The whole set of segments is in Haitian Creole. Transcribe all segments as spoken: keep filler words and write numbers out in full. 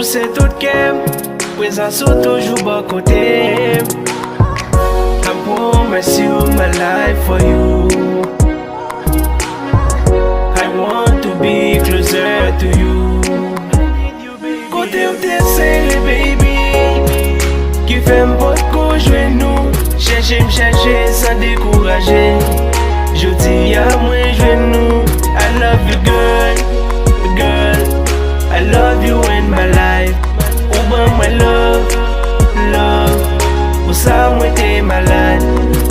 Se tout kè m, prezans ou toujou bò kote m. I promise you my life for you. I want to be closer to you. Kote w te sere, baby, ki fè m potko jwenn ou. Chèche m chèche san dekouraje. Jodi a mwen jwenn ou. I love you, girl, girl. I love you in my life. Ou ban mwen love, love. Pou sa mwen te malad,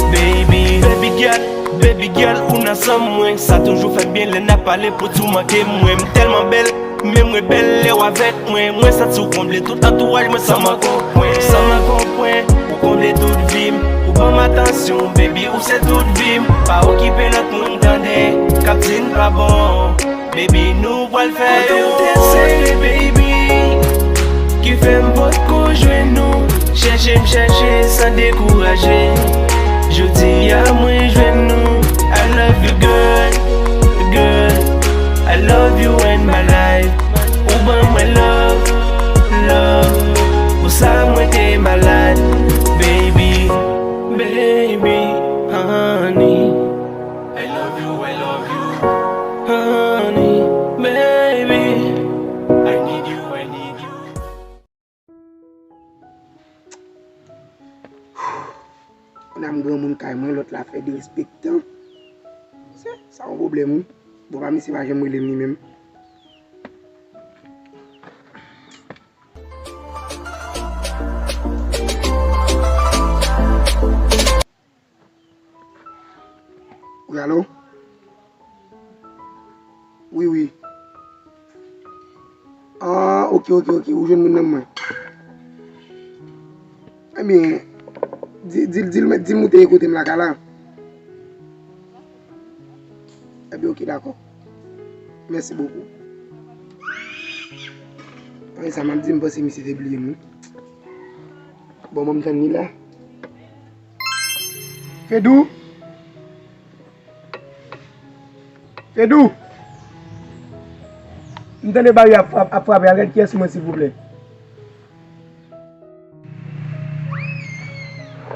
baby. Baby girl, baby girl, ou nan san mwen. Sa toujou fè m byen lè n ap pale pou di w manke mwen. M tèlman bèl, men mwen bèl lè w avèk mwen. Mwen santi w konble tout antouraj mwen san manke yon pwen. San manke yon pwen, ou konble tout vi m. Ou ban m atansyon, baby, ou se tout vi m. Pa okipe lòt moun tande, k ap di n pa bon. Baby, nou pral fè yo. Kote w te sere, baby, ki fè m potko jwenn ou. Chèche m chèche san dekouraje. Jodi a mwen jwenn ou. I love you, girl, girl. I love you in my life. Ou ban mwen love, love. Pou sa mwen te malad, baby. Baby, honey. I love you, I love you. Honey, baby. I need you, I need you. Nan m granmoun kay mwen, lòt la fè derespektan. Se sa yon pwoblèm, wi. Bon, pa misye pa janm rele m li menm. Wi, alo? Wi, wi. Ah, ok, ok, ok, ou jwenn moun nan mwen. Ebyen, di, di, di l, di l mwen te ye kote m lakay la. Ebyen, ok, dakò. Mèsi bokou. Anyen sa m ap di, m panse misye te bliye m, wi. Bon, ban m tann li la. Fedou? Fedou! M tande bari ap, ap, ap frape, al gad kiyès mwen, silvouplè.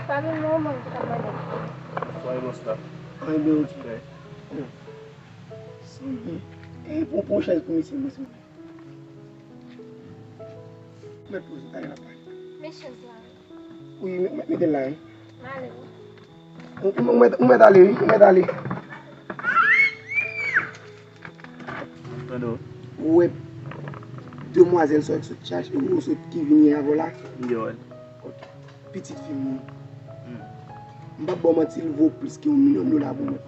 Fami mwen, mwen ki t ap mande. Soyez mon staff. Anyen byen, ou ti frè. Si. E pou, pou chèz pou misye, mwen, silvouplè. Mèt poze, talè n ap pale. Men chèz la, wi. Wi, mèt, mèt mete l la, wi. M ale, wi. Ou, ou, ou mèt, ou mèt ale, wi, ou mèt ale. Tande w. Ou wè demwazèl sa w sot chache, ou sot ki vini avè w la? M gen wè. Ok. Pitit fi m, wi. Hmm. M p ap ba w manti, l vo plis ke yon milyon dola pou mwen.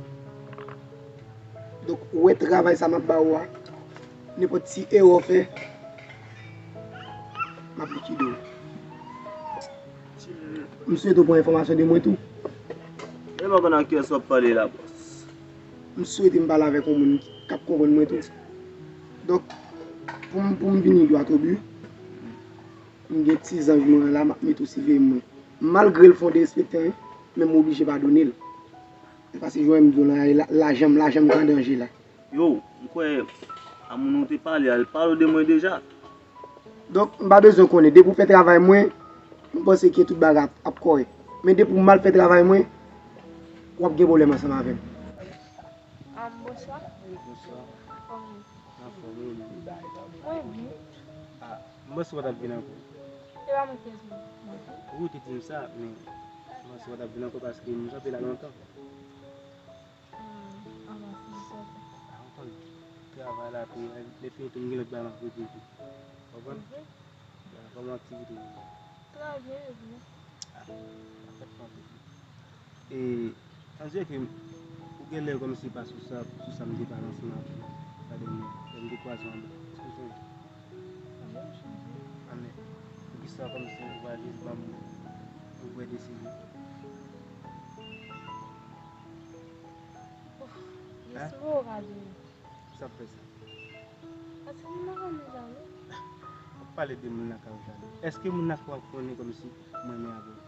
Donk, ou wè travay sa m ap ba ou a, nenpòt ti erè w fè, m ap likide w. M swete w pran enfòmasyon de mwen tou. E m pa konn ak kiyès w ap pale la, bòs. M swete m pale avèk yon moun k ap konprann mwen tou. Donk, pou m, pou m vini dwat o bi, m gen ti zanj mwen an la, m ap mete w siveye mwen. Malgre l fè yon derespektan, men m oblije padone l. E paske jan m di w la, la, lajan m, lajan m ka an danje la. Yo, m kwè a moun ou te pale a, l pale w de mwen deja. Donk, m pa bezwen konnen. Depi w fè travay mwen, m panse ke tout bagay ap, ap kòrèk. Men depi w mal fè travay mwen, w ap gen pwoblèm ansanm avè m. Am, bonswa. Bonswa. Kòman? Anfòm, wi, wi. Mwen byen. Ah, m panse w t ap vin ankò. E pa mwen ki te di w. Wi, ou te di m sa, men m panse w t ap vin ankò paske nou kanpe la lontan. Hmm, anvan se sa. Ah, ou konn travay la tou, lè fini tou, m gen lòt bagay m ap regle tou. Konprann? Mhm. Kòman aktivite yo ye? Trè byen, e byen. Ah, sa fèt kontan. E, on dirait que ou genlè kòmsi pa sou sa, sou sa m te pale ansanm avè w la dènyè, lè m te kwaze w anba. Èske w sonje? Wi, m sonje. Anben, poukisa kòmsi ou pa jis ban m yon vrè desizyon? Ouf, jis mo w ka di m. Sa k fè sa? Paske m pa renmen jalou. W ap pale de moun nan k ap jalou. Èske moun nan k ap konnen kòmsi mwen renmen avè w?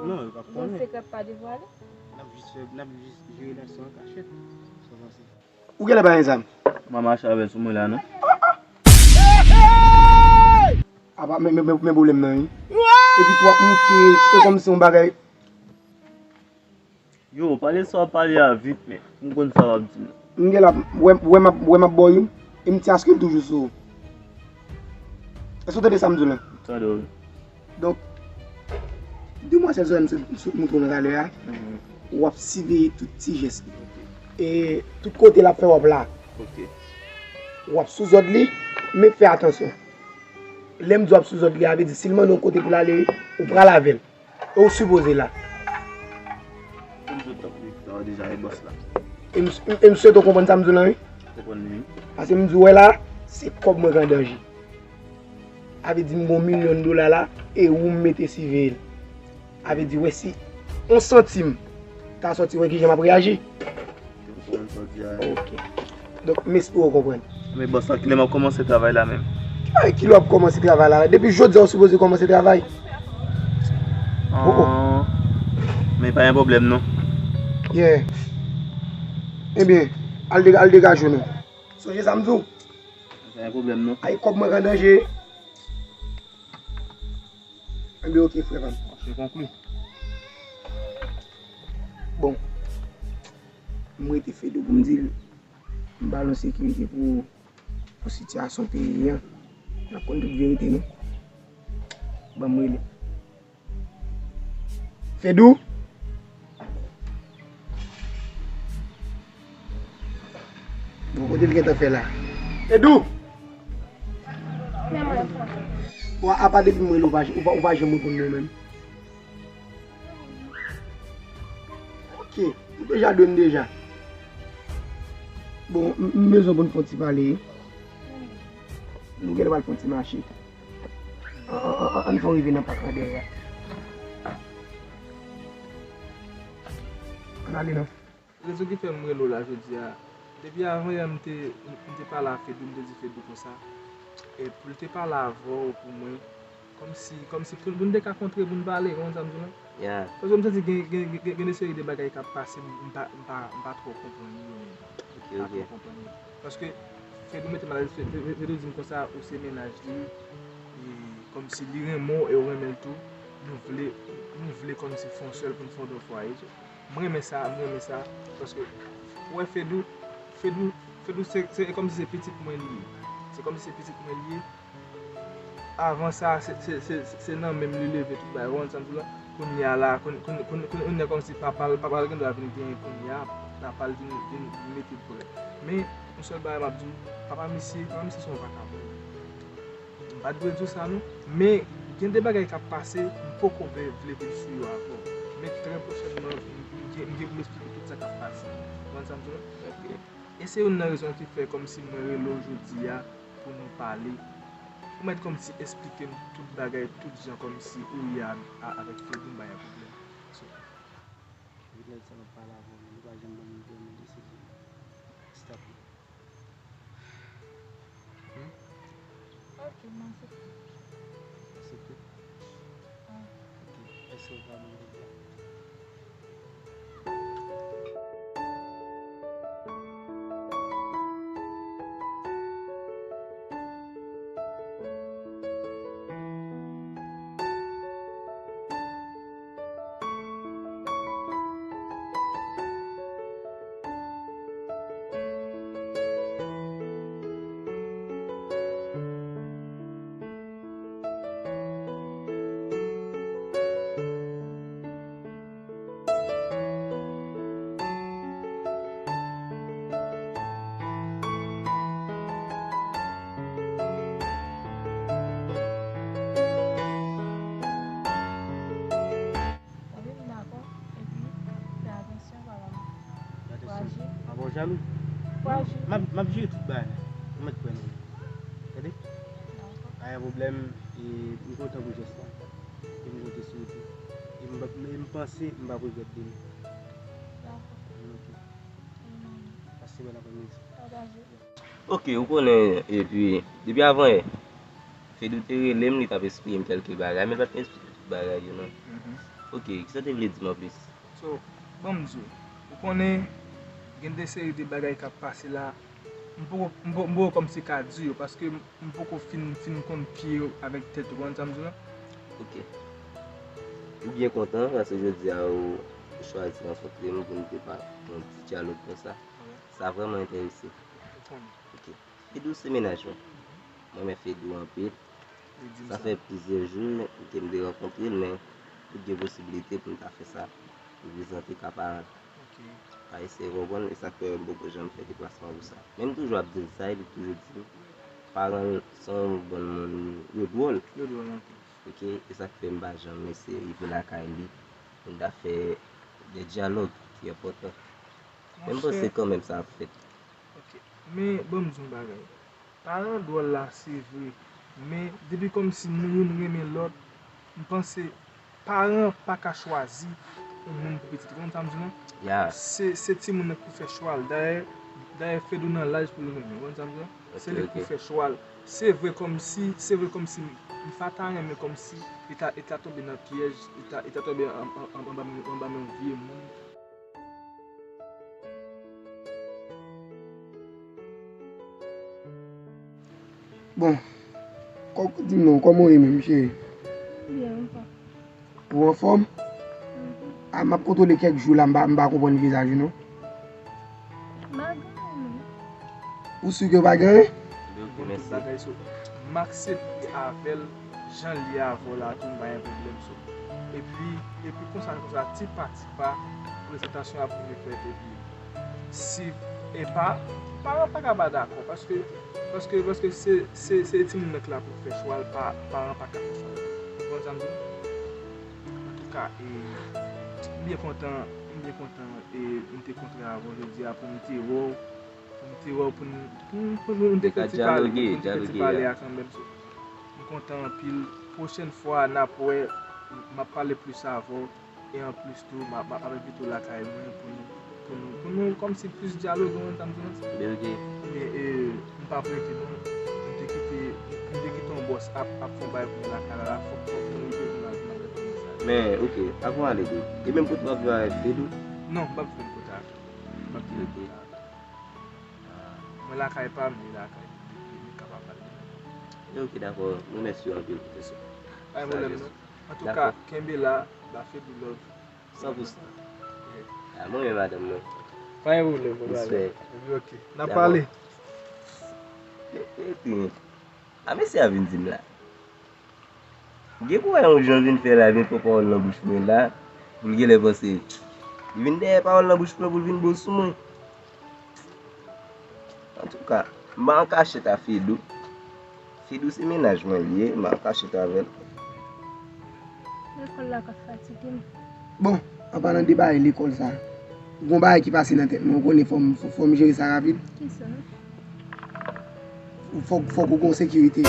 Non, yo p ap konnen. Bon, sekrè pa devwale. N ap jis fè, n ap jis jere relasyon an kachèt. Sa w panse? Ou genlè pa gen zam? M pa mache avè l sou mwen la, non. Men, men, men, men pwoblèm nan, wi. Epi tou w ap moute, se kòmsi yon bagay. Yo, pale sa w ap pale a vit, men m konn sa w ap di m. M gen la, wè, wè m ap, wè m ap ba w youn, e m ti aske l toujou sou ou. Èske w tande sa m di w la? M tande w, wi. Donk, demwazèl Zoya m sot, m sot montre w nan talè a, w ap siveye tout ti jès li. E tout kote l ap fè, w ap la. Ok. W ap sou zòd li, men fè atansyon. Lè m di w ap sou zòd li, a vle di si l mande yon kote pou l ale, wi, ou pral avè l. E ou sipoze la. Konn tout tan pou li fè deja e bòs la. E m, e m swete w konprann sa m di w lan, wi. Konprann li, wi. Paske m di w wè la, se kòb mwen k an danje. A vle di m gon milyon dola la, e ou m mete siveye l. A vle di wè si yon santim ta sòti, wè kijan m ap reyaji. Ou konprann sa w di a. Ok. Donk, m espere w konprann. Men bòs la, kilè m ap kòmanse travay la menm? Ki bagay kilè w ap kòmanse travay la? Depi jodi a w sipoze kòmanse travay. Oh, oh. Men pa gen pwoblèm non. Yeah. Ebyen, al de-, al degaje w non. Sonje sa m di w. Pa gen pwoblèm non. Ay, kòb mwen k an danje. Ebyen, ok, frè pa m. Mache konkli. Bon. M rete Fedou pou m di l, m ba l yon sekirite pou, pou sitiyasyon peyi an. N ap konn tout verite nou. Ban m rele. Fedou? Bon, kote l gentan fè la? Fedou! Bon, apa depi m rele w pa, ou pa, ou pa janm reponn mwen menm? Ok, ou deja dwe m deja. Bon, m, m bezwen pou n fè yon ti pale. Nou genlè pral fè yon ti mache. An, an, an, an, ann fè w rive nan pak la dèyè a. Ann ale non. Rezon ki fè m rele w la jodi a, depi avan yè m te, m te pale a Fedou, m te di Fedou konsa, e pou l te pale avè w pou mwen, kòmsi, kòmsi pou, pou n te ka kontre, pou n pale, ou konprann sa m di w lan? Yeah. Paske m santi gen, gen, gen, gen, gen de seri de bagay k ap pase, m, m pa, m pa, m pa twò konprann yo menm. Ok, m pa twò konprann yo. Paske Fedou mete m alèz, Fe-, Fe-, Fedou di m konsa, ou se mennaj li, e kòmsi li renmen w e w renmen l tou, nou vle, nou vle kòmsi fè yon sèl pou n fè yon fwaye. M renmen sa, m renmen sa, paske, ou wè Fedou, Fedou, Fedou se, se kòmsi se pitit mwen li ye. Se kòmsi se pitit mwen li ye. Avan sa, se, se, se, se nan men m li leve tout bagay. Ou konprann sa m di w lan? Kounye a la, koun-, koun-, koun-, koun-, kounye a kòmsi papa l, papa l gen dwa vin genyen kounye a, papa l vin, vin mete prè. Men, yon sèl bagay m ap di w, papa misye, papa misye se yon vakabon. M pa t vle di w sa non, men gen de bagay k ap pase, m poko vle, vle vin sou yo avè w. Men trè pwochènman, m, m gen, m gen pou m esplike w tout sa k ap pase. Ou konprann sa m di w lan? Ok. E se youn nan rezon ki fè kòmsi mwen rele w jodi a pou nou pale. Ou mèt kòmsi esplike m tout bagay, tout jan kòmsi ou ye a, a, avèk Fedou, m pa gen pwoblèm. So, Vilaj sa m ap pale avè w, men li pa janm ban m vrèman de sezi. Stop. Hmm? Ok, m aksepte. Aksepte? Wi. Ok, èske w pral ban m kòb la? Wi, m dakò. Epi, fè atansyon, papa m. Fè atansyon. Kouraje. Papa w jalou? Kouraje. M ap, m ap jere tout bagay la. Ou mèt kwè nan mwen. Tande? Dakò. Pa gen pwoblèm, e m kontan pou jès la. E m konte sou ou tou. E m, e m panse m p ap regrèt demen. Dakò. Ok. Pase bèl aprèmidi. Pataje. Ok, ou konnen, epi, depi avan yè, Fedou te rele m, li t ap esplike m kèlke bagay, men l pa t esplike m tout bagay yo, non. Mhm. Ok, kisa w te vle di m anplis? So, ban m di w, ou konnen, gen de seri de bagay k ap pase la, M poko, m po- m poko kòmsi ka di yo, paske m poko fin, fin konn pye yo avèk tèt yo, konprann sa m di w la? Ok. M byen kontan paske jodi a ou chwazi rankontre m pou n te pa fè yon ti dyalòg konsa. Sa vrèman enterese. Ok. Fedou se mennaj mwen. Mwen renmen Fedou anpil. Sa fè plizyè jou ke m te rankontre l, men tout gen posibilite pou n ta fè sa. Pou prezante ka paran l. Ka eseye konprann, e sa k fè m poko janm fè deplasman pou sa. Men m toujou ap di l sa, epi toujou di m, paran l se yon bann moun, yo dwòl. Yo dwòl anpil. Ok, e sa k fè m pa janm eseye rive lakay li pou n ta fè de dyalòg ki enpòtan. Men m panse kanmenm sa ap fèt. Ok. Men, ban m di yon bagay. Paran dwòl la, se vre. Men, depi kòmsi nou youn renmen lòt, m panse paran pa ka chwazi yon moun pou pitit. Ou konprann sa m di w lan? Se, se timoun nan ki pou fè chwa l. Dayè, dayè Fedou nan laj pou l renmen. Ou konprann sa m di w lan? Se li ki pou fè chwa l. Se vre kòmsi, se vre kòmsi m pa ta renmen kòmsi li ta, li ta tonbe nan pyèj, li ta, li ta tonbe an- an- an- anba men, anba men yon vye moun. Bon, kòk di m non, kòman w ye menm, cheri? Byen, ou pa. Ou anfòm? A, m ap kontwole kèk jou la, m pa, m pa konprann vizaj ou non. M pa gen anyen non. Ou si ke w pa gen anyen? Bon, tout bagay so. M aksepte avè l, jan l ye avè w la tou, m pa gen pwoblèm so. Epi, epi konsa, konsa, ti pa ti pa, prezantasyon ap vini fèt epi si e pa, paran pa ka pa dakò, paske, paske, paske se, se, se timoun nan ki la pou fè chwa l, pa, paran pa ka fè chwa l. Ou konprann sa m di w? Antouka, e, m byen kontan, m byen kontan, e, m te kontre avè w jodi a pou m te wè w, pou m te wè w, pou n, pou n, pou n, pou n te fè ti pale, pou n te fè ti pale a kanmenm. So, m kontan anpil. Pwochèn fwa n ap wè, m ap pale plis avè w. E anplis tou, m ap, m ap envite w lakay mwen pou nou, pou nou, pou nou kòmsi plis dyaloge, ou konprann sa m di w lan? Ebyen, e, m p ap rete non. M te kite, m te kite yon bòs ap, ap fè yon bagay pou mwen lakay la, la, fòk, fòk nou rive pou n al, pou n al retounen sa. Men, ok, avan w ale tou, e menm kote w ap viv avèk Fedou? Non, m p ap viv menm kote avè l. M p ap viv menm kote avè l. Mwen lakay pa m, li lakay li, li, li kapab al li menm. Ok, dakò. M remèsye w anpil, pwofesè. Pa gen pwoblèm non. Antouka, kenbe la, ba Fedou love. San pou san. A, mwen menm madanm mwen. Pa gen pwoblèm, pa gen pwoblèm. Ok, n ap pale. E, e, e, a, mesye a vin di m la. Gen kouran yon jan vin fè la, vin pran pawòl nan bouch mwen la, pou l genlè panse li vin dèyè pawòl nan bouch mwen pou l vin bon sou mwen. Antouka, m pa an kachèt a Fedou. Fedou se mennaj mwen li ye, m pa an kachèt avè l. Lekòl la ka fatige m. Bon, an palan de bagay lekòl sa, gon bagay ki pase nan tèt mwen, ou konnen fò m, fò m jere sa rapid. Kisa? Fòk, fòk ou gon sekirite.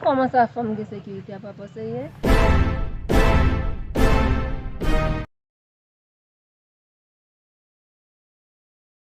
Kòman sa fò m gen sekirite a, papa serye?